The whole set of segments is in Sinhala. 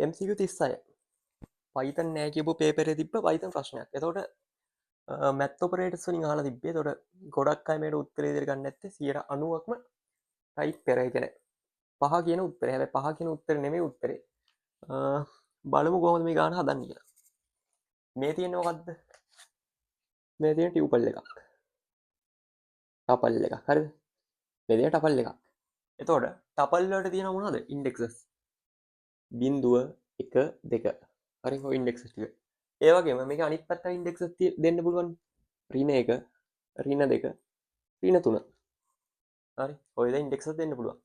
MCQ 36 Python නෑ කියපු පේපර් එකේ තිබ්බ Python ප්‍රශ්නයක්. එතකොට මැත් ඔපරේටර්ස් වලින් අහලා තිබ්බේ. එතකොට ගොඩක් අය මේකට උත්තරේ ඉදිරියට ගන්න නැත්තේ 90%ක්ම ටයිප් එරර්. ඒ කියන්නේ පහ කියන උත්තරේ. හැබැයි පහ කියන උත්තරේ නෙමෙයි උත්තරේ. බලමු කොහොමද මේ ගාන හදන්නේ කියලා. මේ තියෙන්නේ මොකද්ද? මේ තියෙන ටියුපල් එකක්. ටපල් එකක්. හරිද? මේ තියෙන ටපල් එකක්. එතකොට ටපල් වලට තියෙන මොනවද? ඉන්ඩෙක්සස්. බිංදුව 1 2. හරි, ඔය ඉන්ඩෙක්සස් ටික. ඒ වගේම මේක අනිත් පැත්තට ඉන්ඩෙක්සස් දෙන්න පුළුවන්. ඍණ 1, ඍණ 2, ඍණ 3. හරි, ඔය දැන් ඉන්ඩෙක්සස් දෙන්න පුළුවන්.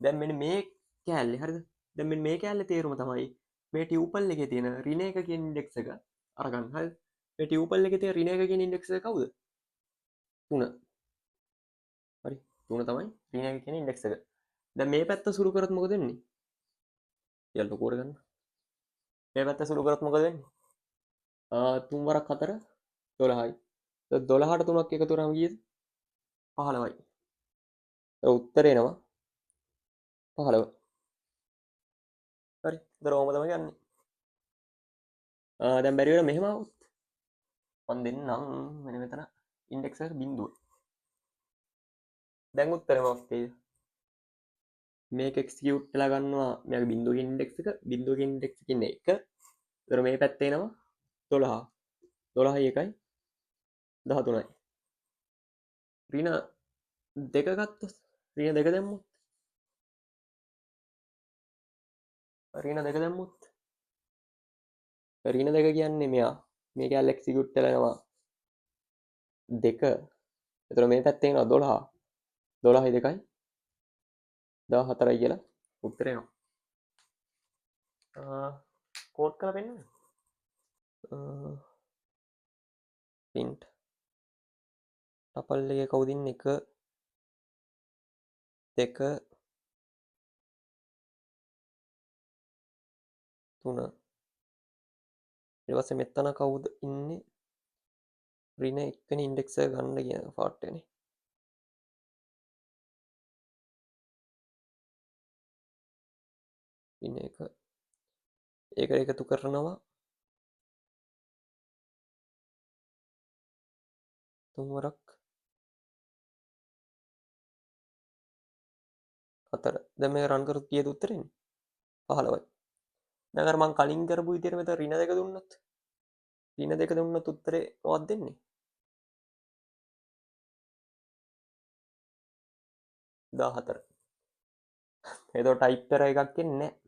දැන් මෙන්න මේ කෑල්ලේ, හරිද? දැන් මෙන්න මේ කෑල්ලේ තේරුම තමයි මේ ටියුපල් එකේ තියෙන ඍණ 1 කියන ඉන්ඩෙක්ස් එක අරගන්න. හරිද? මේ ටියුපල් එකේ තියෙන ඍණ 1 කියන ඉන්ඩෙක්ස් එක කවුද? 3. හරි, 3 තමයි ඍණ 1 කියන ඉන්ඩෙක්ස් එක. දැන් මේ පැත්ත සුළු කරොත් මොකද වෙන්නේ? ටිකක් ලොකුවට ගන්න. මේ පැත්ත සුළු කරොත් මොකද වෙන්නේ? තුන් වරක් 4 12යි. 12ට 3ක් එකතු කරාම කීයද? 15යි. ඔව්, උත්තරේ එනවා 15. හරි, ඒතර ඔහොම තමයි යන්නේ. දැන් බැරි වෙලා මෙහෙම આવොත් මං දෙන්නම් මෙන්න මෙතන ඉන්ඩෙක්ස් එක බිංදුව. දැන් උත්තරේ මොකක්ද තියෙන්නේ? මේක එක්සිකියුට් වෙලා ගන්නවා මෙයාගේ බිංදුවකින් ඉන්ඩෙක්ස් එක, බිංදුවකින් ඉන්ඩෙක්ස් එක ඉන්නේ 1. ඒතර මේ පැත්තේ එනවා 12. 12යි 1යි 13යි. ඍණ 2 ගත්තොත්, ඍණ 2 දැම්මොත්, ඍණ 2 දැම්මොත්, ඍණ 2 කියන්නේ මෙයා මේ කැලේ එක්සිකියුට් වෙලා එනවා 2. ඒතර මේ පැත්තේ එනවා 12. 12යි 2යි 14යි කියලා උත්තරේ එනවා. කෝඩ් කරලා පෙන්නන්න. ප්‍රින්ට් ටපල් එකේ කවුද ඉන්නේ? 1 2 3. ඊට පස්සේ මෙතන කවුද ඉන්නේ? ඍණ 1 වෙනි ඉන්ඩෙක්ස් එක ගන්න කියන පාට් එකනේ. ඍණ 1 ඒක එකතු කරනවා තුන් වරක් 4. දැන් මේක රන් කරොත් කීයද උත්තරේ එන්නේ? 15යි. දැන් අර මං කලින් කරපු විදියට මෙතන ඍණ 2 දුන්නොත්, ඍණ 2 දුන්නොත් උත්තරේ මොකක්ද දෙන්නේ? 14. එතකොට ටයිප් එරර් එකක් එන්නේ නැහැ.